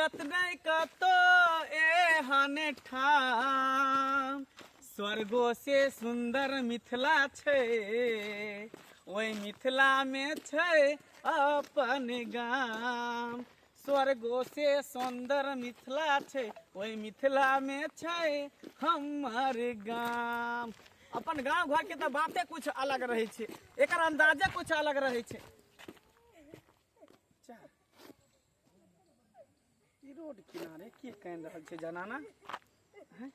मिलत नहि कतो एहन ठाम। स्वर्गो से सुन्दर मिथिला छै, ओहि मिथिला मे छै अपन गाम। स्वर्गो से सुन्दर मिथिला छै, ओहि मिथिला मे छै हमर गाम। अपन गाँव घर के तऽ बाते कुछ अलग रहै छै, एकर अंदाजे कुछ अलग रहै छै। ई रोड किनारे के कानि रहल छै जनाना? हैं?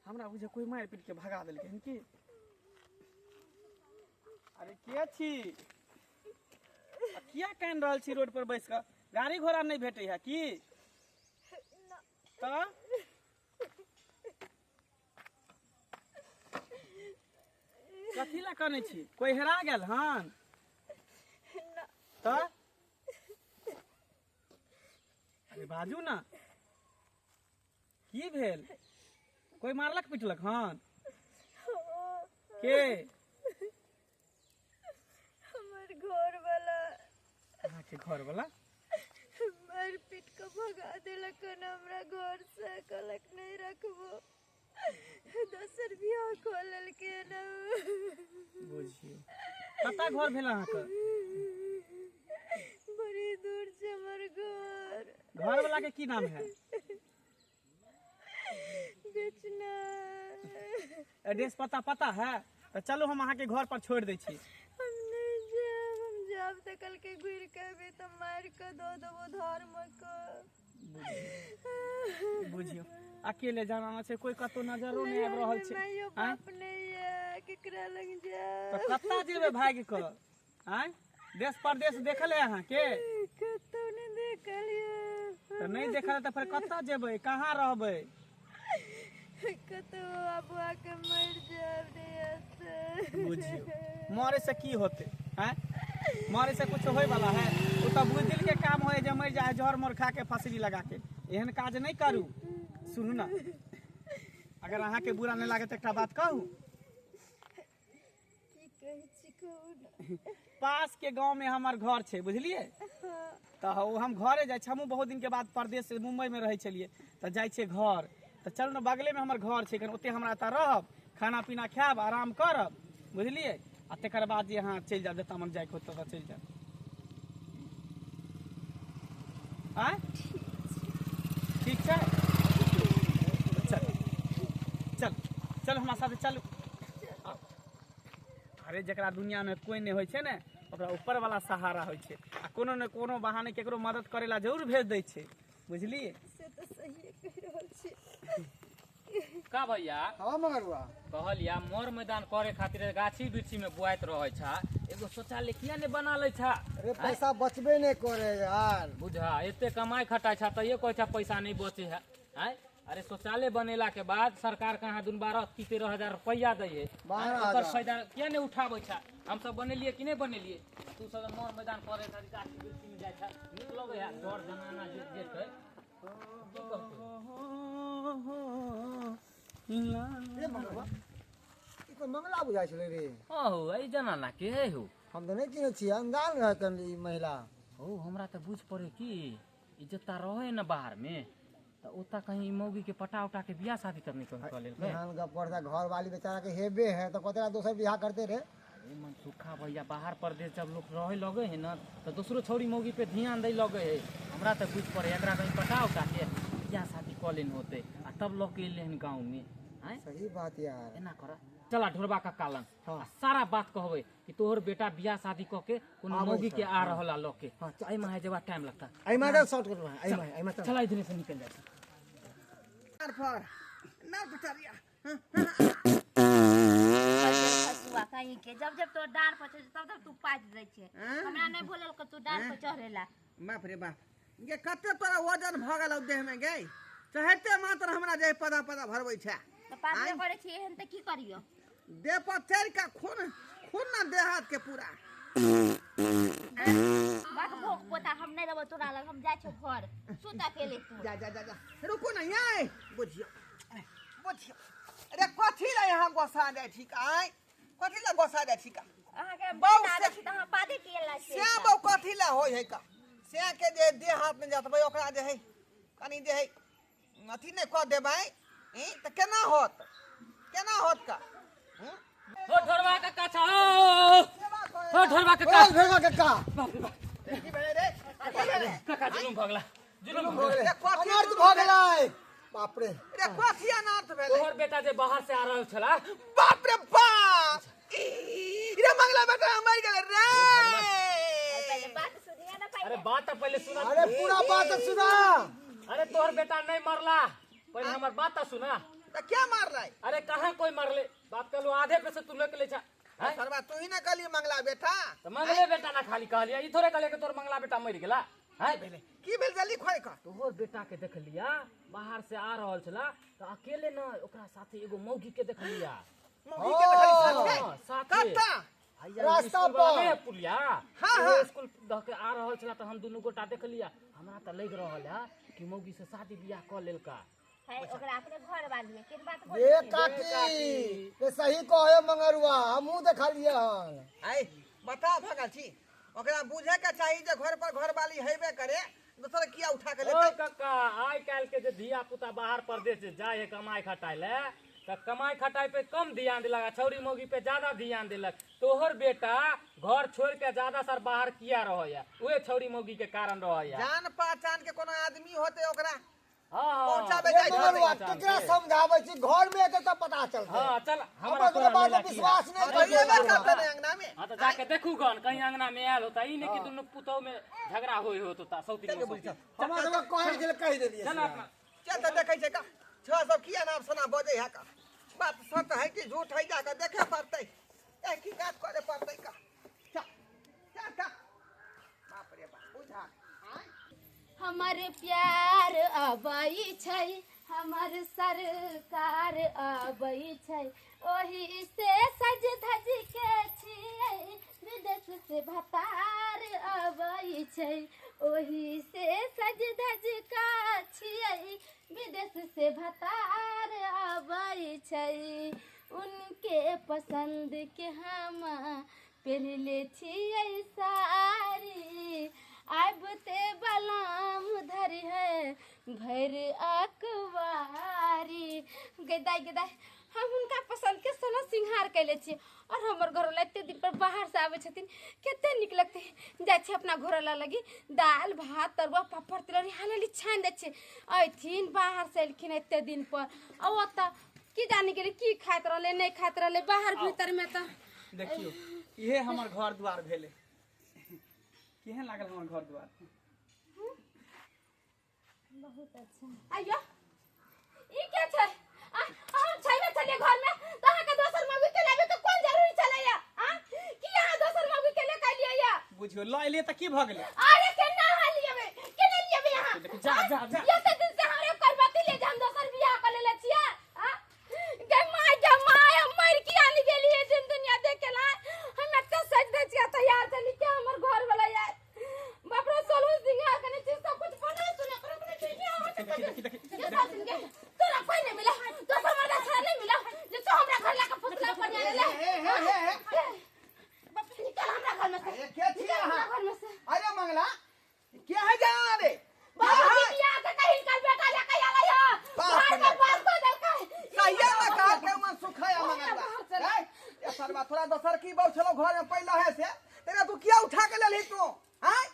हमरा बुझे कोई मारि पीट के भगा देलकै हन की? अरे के छी आ किया कानि रहल छी रोड पर बैस कऽ? गाड़ी घोड़ा नहि भेटै है की? तऽ कथी लए कनै छी? कोई हेरा गेल हन? तऽ अरे बाजू ना, की भेल? कोई मारलक पिटलक हन के? हमर घर वाला। अहाँके घर वाला मारि पीट के भगा देलक हन हमरा घर से, कहलक नहीं रखबो, दोसर बियाह कऽ लेलकै हन। बुझियौ, कतऽ घर भेल अहाँके? बड़ी दूर छै हमर घर। घर वाला के की नाम है? बेचना। एड्रेस पता पता है? तऽ चलू, हम अहाँके घर पर छोड़ि दै छी। हम नहीं जायब, हम जायब तऽ कल के घुरि के अयबै तऽ मारि के दऽ देबो धार मे के। बुझियौ, अकेले जनाना छै, कोई कतौ नजरो नहि आबि रहल छै। माइयो आँय? बाप नहीं है, केकरा लग तऽ जायब? कतऽ जेबै भागि कऽ? आँय, देश परदेश देखल है अहाँके? कतौ नहीं देखलियै। तऽ नहि देखल है तऽ फेर कतऽ जेबै, कहाँ रहबै? कतौ आबू आके मरि जायब नहीं हेतै। बुझियौ, मरे से की होते? आँय, मरे से कुछ होय वाला है? ओ तऽ बुझदिल के काम होय जे मरि जाए जहर मोर खा के, फसरी लगा के। एहन काज नहि करू। सुनू ना, अगर अहाँके बुरा नहि लागे तऽ एकटा बात कहू? की कहै छी, कहू ने। पास के गांव में हमर घर छै, बुझलियै? तऽ ओ हम घरे जाइ छी। हमहूँ बहुत दिन के बाद परदेश से मुंबई में रहै छलियै, तऽ जाइ छियै घर। तऽ चलू ने, बगले में हमर घर छै, कनि ओते हमरा एतऽ रहब, खाना पीना खायब, आराम करब, बुझलियै? आ तकर बाद जे अहाँ चलि जायब, जतऽ मन जाइके होत ततऽ चलि जायब। आँय, ठीक छै? चल चल चल, हमरा साथे चलू। आउ। अरे, जकरा दुनिया में कोई नहि होइ छै ने, ओकरा ऊपर वाला सहारा होइ छै आ कोनो ने कोनो बहाने केकरो मदद करे ला जरूर भेज दै छै, बुझलियै? से तऽ सहिए कहि रहल छी। का भैया? हाँ मगरुआ। कहलिया, मोर मैदान करे खातिर गाछी वृक्षी में बुआइत रहे छा, एगो शौचालय किया ने बना ले छा? अरे, पैसा बचबे नहीं करे यार। बुझा, एते कमाई खटाई छा तैयो कहै छा पैसा नहीं बचे है। आँय, अरे शौचालय बनेला के बाद सरकार कहाँ दुन 12 की 13 हजार रुपया दै है। 12 ओकर हजार। फायदा किया नहीं उठाबै छा? हम सब बनेलिए कि नहीं बनेलिए? तू सब मोर मैदान करे खातिर गाछी वृक्षी में जाइ छा, नीक लगे है? डर जनाना जे जेतै की कहतै? ए मगरुआ, ई कोन मंगला बुझाइ छलै रे? हाँ हो, एहि जनाना के है हो? हम तऽ नहि चिन्है छियै, अनजान रहै कनि ई महिला। हो, हमरा तऽ बुझ पड़े कि ई जत्ता रहे ने बाहर में, तऽ ओतऽ कहीं ई मौगी के पटा उटा के बियाह शादी तऽ नहि कहीं कऽ लेलकै। एहन गप करता, घर वाली बेचारा के हेबे है तऽ कतेरा दोसर बियाह करते रे। अरे मन सुखा भैया, बाहर परदेश जब लोग रहे लगे है ना, तऽ दोसरो छौरी मौगी पे ध्यान दै लगे है। हमरा तऽ बुझ पड़े एकरा कहीं पटा उटा के बियाह शादी कऽ लेन होते आ तब लऽ के एलै हन गाँव में। आँय? सही बात यार। एना कर, चला ढोरबा काका लंग। हाँ। आ सारा बात कहबै कि तोहर बेटा बियाह शादी कऽ के कोनो आबै मौगी छै, के आ रहल लऽ के। हाँ, एहिमे है जेबा टाइम लगता। एहिमे दे शॉर्ट करबा, एहिमे एहिमे चल। चला, इधरे से निकल जाइ छै। पर ना बेचारिया। फसुआ कहीं के, जब जब तोर डाँड़ पर चढ़, तब तब तू पाटि दै छै। हमरा नहि बोलल कर तू डाँड़ पर चढ़ेला। बाप रे बाप गे, कते तोरा वजन भऽ गेल देह में गे, चढ़ते मात्र हमरा जे पदा पदा भरबै छै। तऽ पागले करै छी एहन तऽ की करियो? देह पर चढ़ि कऽ खून खून ना देह हाथ के पूरा। बाक भोग पोता, हम नहि रहबो तोरा लग, हम जाइ छौ घर, सुत अकेले तू। जा जा जा जा, रुकू ना ये, बुझियो बुझियो। अरे, कथी ला यहाँ गोसा जाइ छी आय? कथी ला गोसा जाइ छी का? अहाँके हम बौ नहि आबै छी तऽ अहाँ पादे के ला छी। से बौ, कथी ला होइ है का? से के जे देह हाथ में जतबै ओकरा जे है कनी जे है अथी नहि कऽ देबै ई तऽ केना होत, केना होत का? ओ ढोरबा काका छा, ओ ढोरबा काका, ओ ढोरबा काका, बाप रे बाप, की भेलै रे? की भेलै काका? जुलुम भऽ गेला, जुलुम भऽ गेलै, अनर्थ भऽ गेलै। बाप रे, रे कथी अनर्थ भेलै? तोहर बेटा जे बाहर से आ रहल छला। बाप रे बाप, रे मंगला बेटा मर गेलै रे। पहले बात सुनिए ना पहले। अरे बात तो पहले सुना। अरे पूरा बात सुना। अरे तोहर बेटा नहीं मरला, पहले हमर बात तो सुना। त क्या मारलै? अरे कहाँ कोई मरले, बात कहलू आधे पे से तू लेके ले जा। सरवा तू ही ना कहली मंगला बेटा। तो मंगले बेटा ना खाली कहलिया, ई थोड़े कहलिया कि तोर मंगला बेटा मर गेला। हैं की भेल? जल्दी खोइ का। तोहर बेटा के देखलिया बाहर से आ रहल छला त अकेले न, ओकरा साथे एगो मौगी के देखलिया। मौगी के देखली साथे? हाँ, साथे। कत्ता? रास्ता पर पुलिया। हाँ, हाँ। स्कूल दह के आ रहल छला त हम दुनू गोटा देखलिया। हमरा त लग रहल है कि मौगी से शादी बियाह क लेलका है, ओकरा अपने घर वाली है, केन बात ये बोलै छी? काकी ये सही कहे मंगरुआ, हमहूँ देखलिए हन। आइ बता भगल छी, ओकरा बुझे के चाही जे घर पर घर वाली हेबे करे, दोसर किया उठा के ओ लेतै? काका, आइ काल्हि के जे धिया पुता बाहर परदेश जे जाय है कमाई खटाइ ले, त कमाई खटाइ पे कम ध्यान देलक आ छौरी मौगी पे ज्यादा ध्यान देलक। तोहर बेटा घर छोड़ के ज्यादा सर बाहर किया रहैया? उहे छौरी मौगी के कारण रहैया। जान पहचान के कोनो आदमी होते ओकरा हाँ, पहुंचाबे ये जाइ मंगरुआ छलै। केकरा समझाबै छी, घर में एतै तब पता चलतै। हाँ चल, हमरा हमरा सबके तोरा बात मेला पर विश्वास किया। नहीं अरे करियै। ये करते ने अंगना में। हाँ तो जाके देखू गन कहीं अंगना में आयल होता, ई नहीं कि दुनू पुतोह में झगड़ा होय होत होता सौतीन में सौतीन। हमरा सबके कहै छलै कहि देलियै। चल अपना चल तऽ देखै छै का छह सब किया नाम सना बजै है का, बात सच है कि झूठ है, जाके देखे पड़तै, तहकीकात करे पड़तै का। चल चल का, बाप रे बाप, बुझा आँय? हमर प्यार अबै छै, हमर सरकार अबै छै, ओही से सज धज के छियै, विदेश से भतार अबै छै, ओही से सज धज का छियै, विदेश से भतार अबै छै। उनके पसंद के हम पहिरले छियै साड़ी, आबते बलाम धरि है भरि अकबारी। गेदाइ गेदाइ, हम हुनका पसंद के सोना सिंगार कैले छियै और हमर घरवाला एते दिन पर बाहर से आबै छथिन, कते नीक लगतै। जाइ छियै अपना घरवाला लगी, दालि भात तरुआ पापड़ तिलौरी हाली छानि दै छियै। अयथिन बाहर से एलखिन एते दिन पर, आ ओतऽ की जानी गेलै की खाइत रहलै नहि खाइत रहलै बाहर भीतर में। तऽ देखियौ, इहे हमर घर द्वार भेलै। केहन लागल हमर घर द्वार? बहुत अच्छा। आइयो, ई के छै? आ हम छैबे छलियै घर में तऽ अहाँके दोसर मौगी के लाबे के कोन जरूरी छलैया? आ की अहाँ दोसर मौगी के लेके एलियै या? बुझियौ, लऽ एलियै तऽ की भऽ गेलै? अरे केना अहाँ लियेबै, केना लियेबै अहाँ? जा जा जा, एते दिन से हमरे करबती ले जे हम दोसर बियाह कऽ लेले छियै। आ गे my, गे my, हम मरि किया नहि गेलियै दिन दुनिया देखे ला? हम एते सज धज के तैयार छली के हमर घर वाला यार। बाप रे, सोलह सिंगार कने चीज सब कुछ बना सुना कर अपने ठीक है। देखी देखी, ये सासिन के तोरा कोई नहीं मिला, दोसर मर्दा छड़ा नहीं मिला जे तू हमरा घर लाके फुसला पर जाने ले। हे हे हे हे, बाप रे, निकल हमरा घर में से, अरे के छियै निकल हमरा अहाँ? घर में से। अरे मंगला के है जा रे? बाबूजी बियाह के कहीं निकल बेटा लेके आलै है, बाप घर रे। में बंद कर देलकै। सहिया में कहल के मन सुखाया मंगलवा। बाहर चल। ए ये सरवा, थोड़ा दोसर की बहु छलो घर में पहले है से तेरा तू किया उठा के लेलही तू? आँय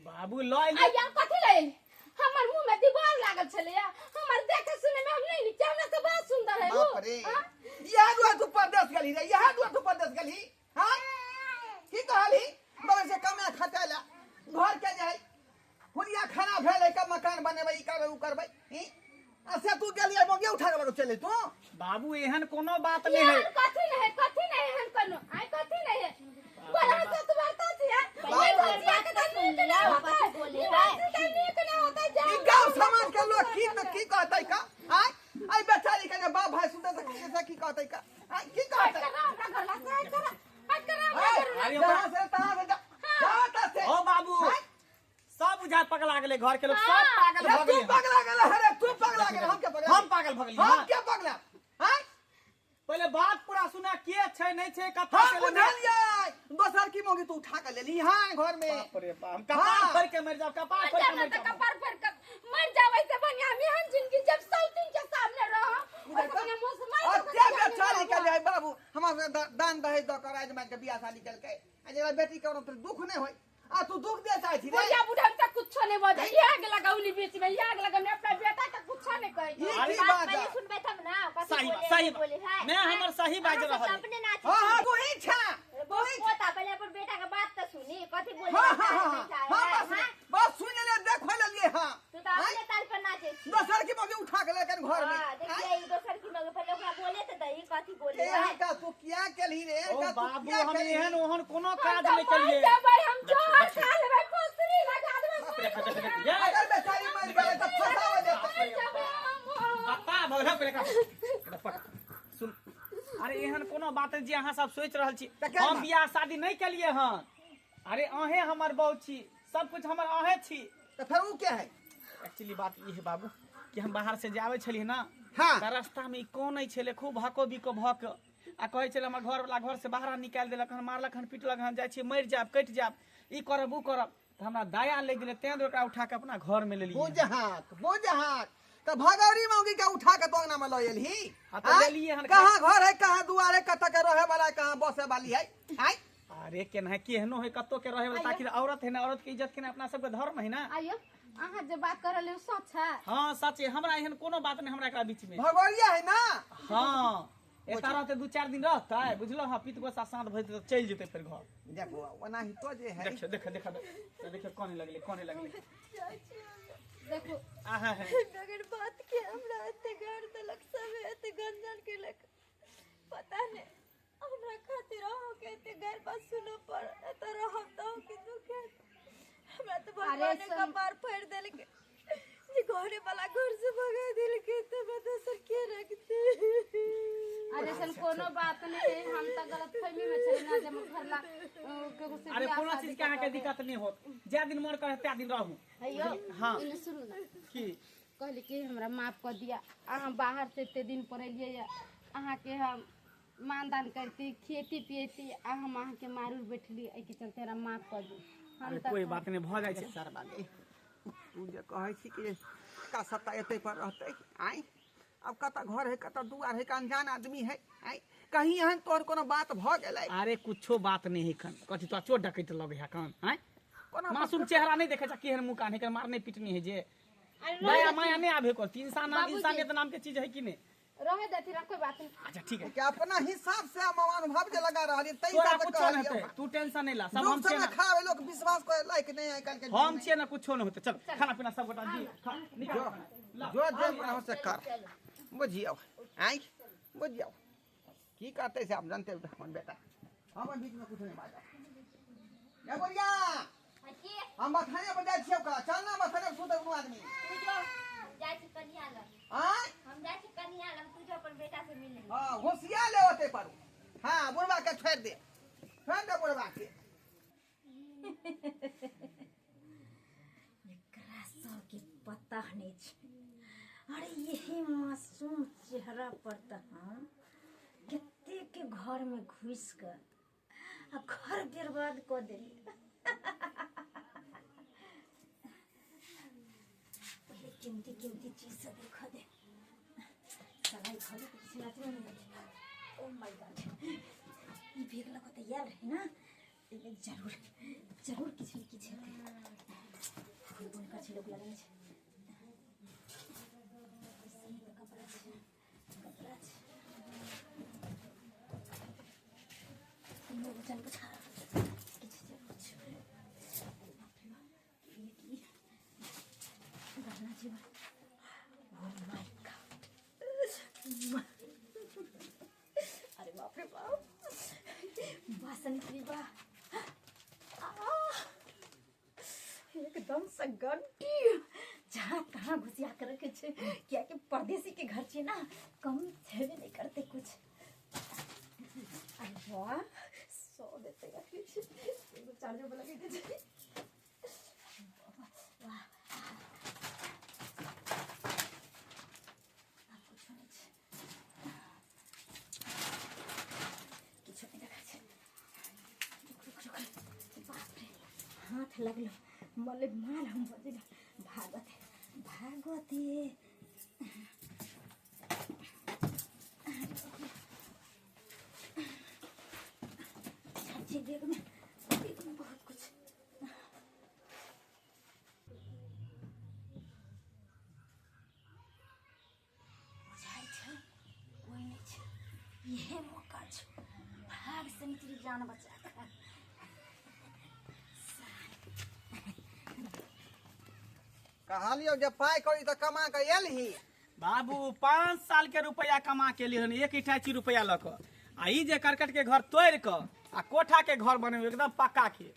बाबू, लऽ एलियै। आइया कथी लेल? हमर मुंह में दीवार लागल छलैया, हमर देखे सुने में हम नहीं नीक, हमरा से बहुत सुंदर है उ। बाप रे, हाँ? यह दुआ तू परदेश गेली रे, यह दुआ तू परदेश गेली? हाँ की कहली? बगल से कमे खटाय ला घर के जे है हुलिया खाना भेल है, कब मकान बनेबै, ई करबै उ करबै, ई आ से तू गेली मौगी उठा के बगल चले तू। बाबू, एहन कोनो बात नहीं है। एहन कथी नहीं है, कथी नहीं है एहन कोनो, आइ कथी नहीं है? बोला सत वार्ता छियै, ओइ भजिया के तऽ नीक नहि होतै, निवासी के नीक नहि होतै। जा ई गांव समाज के लोग की त की कहतै का? आय आई बेचारी के जे बाप भाई सुनते से की कहतै का? आय की हट कहतै? कर हमरा घर ला से, हट कर, हट कर हमरा आय, घर ला। अरे जहाँ से तहाँ से जा, जा ता से। ओ बाबू, आय, सब बुझा पगला गेलै, घर के लोग सब पागल रे भऽ तू गेलै। पगला गेल अरे तू पगला गेल, हम के पगला? हम पागल भऽ गेलियै। हम हाँ। के पगला? आय पहिले बात पूरा सुना, के छै नहि छै कथा हम से लेने। बुझलियै, दोसर की मौगी तू उठा के लेली हां घर में। बाप रे बाप, हम कपार हाँ। फोड़ के मरि जाब, कपार मर फोड़ के जाब मरि तऽ जाब। कपार फोड़ के मर जाब। वैसे बढ़िया हम एहन जिंदगी जब सौतीन के सामने रह और अपना मुंह से मार अत्या बेचारी के जे बाबू हमरा दान दहेज द कर आज मान के बियाह शादी केलकै आ जेकरा बेटी के तो दुख नहीं होय आ तू दुख दे चाहे छी रे। बुढ़िया बुढ़ा तक कुछ नहीं बजे आग लगाउली बीच में आग लगौली अपना बेटा के कुछ नहीं कहे। ई की बात बात पहले है? सुनबै तब ना कथी सही बात, बोले सही नहीं बात। बोले है मैं हमर सही बाज अहाँ सब रहल है। अपने नाच हां हां तू ही छा तू ही पोता पहले अपन बेटा के बात तो सुनी कथी बोले हां चाहे हां नहीं चाहे हां है, बस हाँ? बस सुन ले देखो लेलिए। हां तू तो अपने ताल पर नाचे छी। दोसर की मौगी उठा के लेकिन घर में हाँ, देखिए ई दोसर की मौगी पहले ओकरा बोले त दही कथी बोले ए है। का तू किया केलही रे ओ का तू बाबू किया हम केलही? एहन ओहन कोनो हम काज तो नहीं मर केलिए। जेबै, हम जहर खा लेबै, फुसरी लगा देबै, देखा, देखा, देखा। ये, अगर बेचारी मर गेलै त फसावे देतै। मर जेबै हम। बता भगला पहिले एकरा पकड़। सुन अरे एहन कोनो बात नहीं जे अहाँ सब सोच रहल छी। तऽ केना? हम बियाह शादी नहीं केलिए हन। अरे अहें हमर बहू छी सब कुछ हमर अहें छी। त फेर ऊ के है? एक्चुअली बात ई है बाबू कि हम बाहर से जावे छलिए ना हां त रास्ता में ई कोन छले खूब हको बिको भक आ कहै छले हमर घर वाला घर से बाहर निकालि देलक हन मारलक हन पिटलक हन जाइ छी मरि जायब कटि जायब ई करब ऊ करब त हमरा दया लागि गेलै तें दुआरे ओकरा उठा के अपना घर में लेलियै। बुझहाक बुझहाक त भगौरी मौगी के उठा के तो अंगना में ल एलही। हाँ, त आँय? लेलियै हन। कहाँ घर है कहाँ दुआर है कतऽ के रहे वाला है कहाँ बसे वाली है? आँय? अरे केना केहनो है कतौ के रहे वाला ताकि औरत है ना औरत के इज्जत के ना अपना सबके धर्म है ना। आइयो अहाँ जे बात कर रहले हो सच है। हाँ सच है हमरा एहन कोनो बात नहीं हमरा एकरा बीच में। भगौरिया है ना? हाँ एता रहते 2-4 दिन रहते बुझलो। हाँ पीत गोसा साँझ भऽ जेतै तऽ चलि जेतै फेर घर। देखो ओनाही तो जे है। देखियो देखो देखो देखियो कोने लगले कोने लगले। देखो आहा है बगैर बात के हमरा एते गार देलक सब एते गंजन केलक पता नहीं हमरा खातिर अहाँ के एते गार बात सुनऽ पड़ल एतऽ रहब तऽ अहूँ के दुख हैत। हमरा तऽ भगवाने कपार फाड़ि देलकै जे घरे वाला घर से भगा देलकै तऽ हमरा दोसर के रखतै। अरे ऐसन कोनो बात नहीं है हम तो गलत फहमी में छली ना जे हमर घर ला केकरो से अरे बियाह कोनो शादी चीज के अहाँके कऽ के। दिक्कत नहीं होत जै दिन मन करे तै दिन रहू। अइयो हाँ। इने सुनू ना की कहली कि हमरा माफ कर दिया अहाँ बाहर से एते दिन पर एलियै ये अहाँके हम मानदान करती खेती पियती आ हम अहाँके मारू बैठली एहिके चलते हमरा माफ कर दू। हम अरे तऽ कोई बात नहीं भऽ जाइ छै। सरबा गे तू जे कहै छी कि का सत्ता एतै पर रहतै आँय अब कतऽ घर है कतऽ दुआर है का अनजान आदमी है आँय कहीं एहन तोहर कोनो बात भऽ गेलै? अरे कुछो बात नहीं है खन कथी तो चोट डकैत लगे है कन आँय कोना मासूम चेहरा नहीं देखे छै केहन मुँह कान है के मारने पिटनी है जे अरे दया माया नहीं आबे को इंसान बाबूजी। इंसानियत नाम के चीज है कि नहीं? रहे देथिन कोई बात नहीं। अच्छा ठीक है के अपना हिसाब से हम अनुभव जे लगा रहलियै तै तोरा हिसाब से कुछो नहीं कहलियै। होतै तू टेंशन नहीं ला सब लोग हम छियै सब ना खराब है लोग विश्वास करे लायक नहीं है आजकल के हम छियै ना कुछो नहीं होतै। चल खाना पीना सब गोटा दी खा निकाल जो जो जे मन हो से कर बुझियौ आँय बुझियौ की करतै से आप जानते हो हमर बेटा हमर बीच में कुछ नहीं बाजब। ए बुढ़िया की हम बथाने पर जाइ छियौ का चल ना बथाने पर सुतै कोनो आदमी। तू जो जाइ छी कनिया लग। आँय हम जाइ छी कनिया लग तू जो अपन बेटा से मिले। हाँ होशियार ले ओते पर। हाँ बुढ़वा के छोड़ दे छोड़ दे बुढ़वा के। एकरा सबके पता नहीं छै। अरे यही मासूम चेहरा पर तऽ हम कते के घर में घुसि कऽ आ घर बर्बाद कऽ देलियै। पहिले कीमती कीमती चीज सब देखऽ दे सलाई घर के किछु नाचबे नहि जाइ छै। ओ my God ई बैग लऽ कऽ तऽ आयल रहै ना एहिमे जरूर जरूर किछु ने किछु हेतै। फूल बुनकर छै लोक लगने छै कपड़ा छै कपड़ा छै तीनों वचन बुझा किछु जरूर छै। बाप रे बाप, ई की गहना जेवर। ओ my God अरे बाप रे बाप बासन की बा एकदम से गड्डी जहाँ तहाँ घुसिया के रखे छे कियाकि परदेसी के घर छे ना कम छेबे नहीं करते कुछ। अरे वाह 100 देते रखे छे एगो चार्जर वाला के दे छे। वाह आब कुछो नहीं छे किछो नहीं देखा छे। रुक रुक रुक बाप रे हाथ लगलो मले मार हम बजेगा भागत भागो दे। चाची बैग में बहुत कुछ। बुझाइ छै कोइ नहि छै, इहे मौका छै, भाग से निकली जान बचा कऽ। कहलियौ जे पाइ कौड़ी तऽ कमा कऽ एलही। बाबू 5 साल के रुपया कमा के एली हन, एक इटाची रुपया लऽ कऽ, आ ई जे करकट के घर तोड़ि कऽ आ कोठा के घर बनेबै एकदम पक्का के।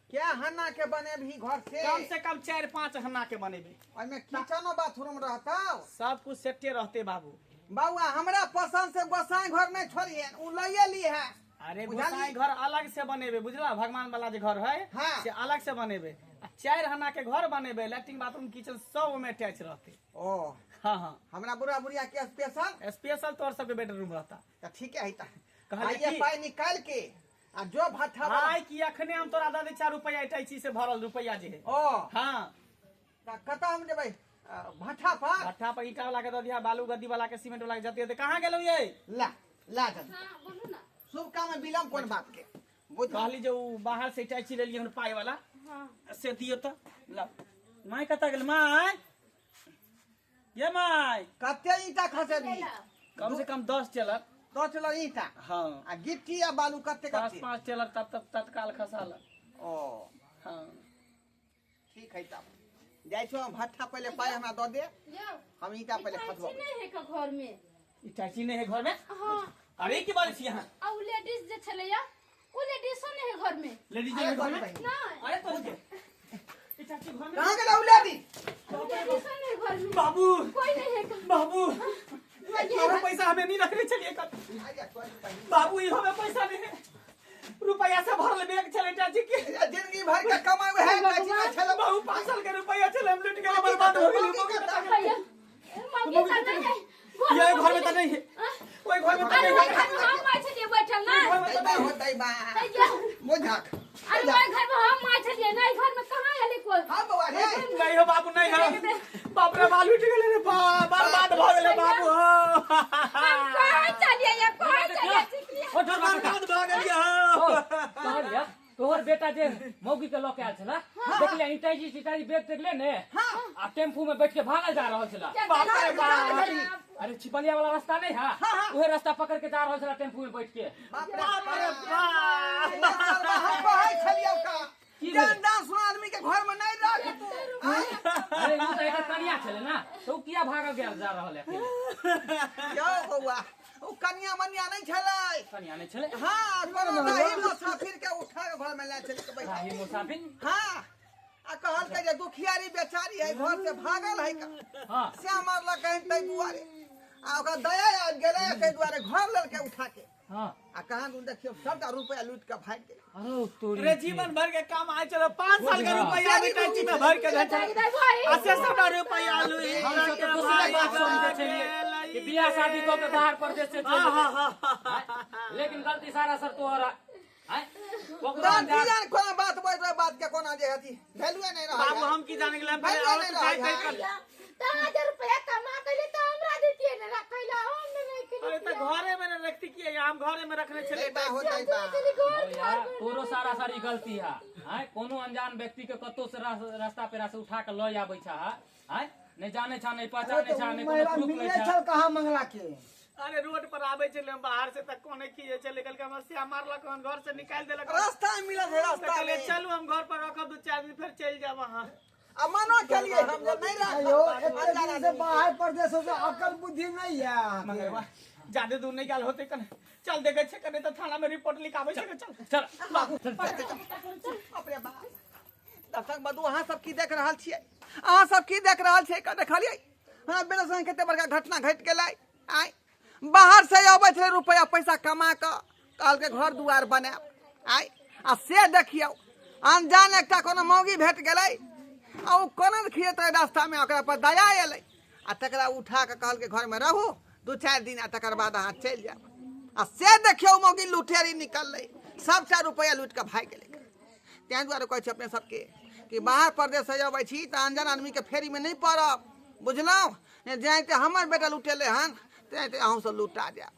क्या हन्ना के बनेबही घर से? कम से कम 4-5 हन्ना के बनेबै। ओहिमे किचनो बाथरूम रहतौ? सब कुछ सेटे रहते बाबू। बौआ हमरा पसंद से गोसाई घर नहीं छोड़िए, उ लइए ली है। अरे बुझलियै? गोसाई घर अलग से बनेबै, बुझला? भगवान वाला जे घर है हाँ। से अलग से बनेबै, आ 4 हन्ना के घर बनेबै, लैट्रिन बाथरूम किचन सब ओमे अटैच रहते। ओ हाँ हाँ, हमरा बुढ़ा बुढ़िया के स्पेशल? स्पेशल तोर सबके बेडरूम रहता। तऽ ठीक है तऽ कहलियै आइए की? पाइ निकाल के आ जो भट्ठा वाला- भाई की अखने हम तोरा दऽ दै 4 रुपया इटाची से भरल रुपया जे है। ओ हाँ तऽ कतऽ हम जेबै? भट्ठा पर? भट्ठा पर ईटा वाला के दऽ दिया, बालू गद्दी वाला के, सीमेंट वाला के, जते होतै। कहाँ गेलौ ये? ला ला जल्दी। हाँ बोलू ना। शुभ काम में विलम्ब कोन बात के? बुझ कहली जे उ बाहर से इटाची लेलियै हन पाइ वाला, हाँ से दियौ तऽ। ला माय कतऽ गेल? माय ये माय, कते ईटा खसेबही? कम से कम 10 टेलर। 10 टेलर ईटा? हाँ। आ गिट्टी आ बालू कते? कते? 5-5 टेलर तब तब तत्काल खसालक। ओ हाँ ठीक है, तब जाइ छौ भट्ठा, पहिले पाइ हमरा दऽ दे, यौ हम ईटा पहिले इटाची खसबो। नहीं है का घर में? इटाची नहीं है घर में? हाँ। अरे की बात छी यहाँ? आ उ लेडीज जे छलैया, उ लेडीजो नहीं है घर में। लेडीज है घर में? नहीं। अरे तो इटाची घर में कहाँ गेलै उ लेडी? उ लेडीजो नहीं है घर में। बाबू कोई नहीं है का। बाबू तोरो पैसा हमें नहीं रखने चलिए कल। बाबू इहो में पैसा नहीं है, रुपया से भरल बैग छले चाची के। जिंदगी भर के कमाए है चाची के छले। बाबू 5 साल के रुपया छले, हम लूट गेले, बर्बाद हो गेली। मौगी कतऽ गेलै? भैया मौगी तऽ नहीं है। ये घर में तऽ नहीं है, ओहि घर में तऽ अरे नहीं ओहि है। घर में हम आइ छलियै बैठल ना। घर में तऽ दैबा नहीं हो है। दैबा भैया बुझक। अरे ओहि घर में हम आइ छलियै ना, ई घर में कहाँ एलै कोइ? हाँ बौआ रे। नहीं हो बाबू, नहीं हो, बाप रे बाल उठ गेले रे, बाप बर्बाद भऽ गेले बाबू हो। हम कहाँ चलियै या कहाँ चलियै चिकलियै? ओ ढोर बाबू बर्बाद भऽ गेलियै हो। कहलियै तोहर बेटा जे मौगी के लऽ के आयल छला, देखले इटाची सिटाची बैग देखले ने, आ टेम्पू में बैठ के भागल जा रहल छला। बाप रे बाप। अरे छिपलिया वाला रास्ता नहीं है, उहे रास्ता पकड़ के जा रहल छला टेम्पू में बैठ के। बाप रे बाप रे बाप। हम कहै छलियौ का की जान भेलै? दान सुना आदमी के घर में नहीं रख तू। अरे उ तऽ एकर कनिया छलै ना, तऽ उ किया भागल गेल जा रहल है अकेले? यौ बौआ उ कनिया मनिया नहीं छलै। कनिया नहीं छलै? हाँ कोनो राही मुसाफिर के उठा के घर में ले चल के बैठा। राही मुसाफिर? हाँ आ कहलकै जे दुखियारी बेचारी है, घर से भागल है का। हाँ से मारलक हन तै दुआरे, आ ओकरा दया आबि गेलै तै दुआरे घर लेलकै उठा के। हाँ आ कहाँ दूर देखियौ सबटा रुपया लूट के भागि गेलै। अरे तोरी रे जीवन भर के काम आय चलो, 5 साल के रुपया भी टंची में भर के धर चलो, आ से सबटा रुपया लूट हम सब तऽ दोसरे बात समझै छलियै कि बियाह शादी कऽ के बाहर परदेश से चलि जेतै, लेकिन गलती सारा सर तोहर है। आँय? ओकरा तहन अंजार- की जान कोना बात बोल बात के कोना जे हथी वैल्यूए नहीं रहै। बाबू हम की जाने गेलै, हम पहिले वैल्यूए औरत नहीं रहै। जाय तै कर। तऽ 1000 रुपया कमा के ले तऽ हमरा देतियै ने रखै ला, हम ने रखि अरे तऽ घरे में ने रखती किया, हम घरे में रखने छलियै। दैबा हो दैबा। ओ यार, तोरो सारा सारी गलती है। आँय? कोनो अनजान व्यक्ति के कतौ से रास्ता पेरा से उठा के लऽ आबै छा, आँय? नहीं जाने छा, नहीं पहचाने छा, नहीं कोनो महिला प्रूफ मिलले नहीं छा। छल कहाँ मंगला के? अरे रोड पर आबै छलै हम बाहर से तऽ कोने की जे छलै, कहलकै हमर सिया मारलक हन, घर से निकालि देलक। रास्ता में मिलल है, रास्ता कहलियै में। चलू हम घर पर रखब 2-4 दिन, फेर चलि जायब अहाँ। आ मनो केलियै हम जे नहीं राखब। यो एते दिन से बाहर परदेश से अकल बुद्धि नहीं है अहाँके। जादे दूर नहीं गेल होते कने, चल देखै छै कने तऽ थाना में रिपोर्ट लिखाबै छै, चल चल बाप रे बाप। दर्शक बंधु अहाँ सब की देख रहल छियै? अहाँ सब की देख रहल छियै? देखलियै हमरा बेटा संग कते बड़का घटना घटि गेलै। आइ बाहर से अबै छलै रुपया पैसा कमा कऽ, कहलकै घर दुआर बनायब। आइ आ से देखियौ अनजान एकटा कोनो मौगी भेट गेलै, आ ओ कोना खिएतै रास्तामे, ओकरा पर दया एलै आ तकरा उठा कऽ कहलकै घरमे रहू 2-4 दिन आ तकर बाद अहाँ चलि जायब। आ से देखियौ मौगी लुटेरी निकललै, सबटा रुपैआ लूटि कऽ भागि गेलै। ताहि दुआरे कहै छी अपने सबके कि बाहर परदेश से अबै छी तऽ अनजान आदमीके फेरीमे नहि पड़ब। बुझलहुँ? जाइते हमर बेटा लुटेले हन, तेनाहिते अहूँ सब लुटा जायब।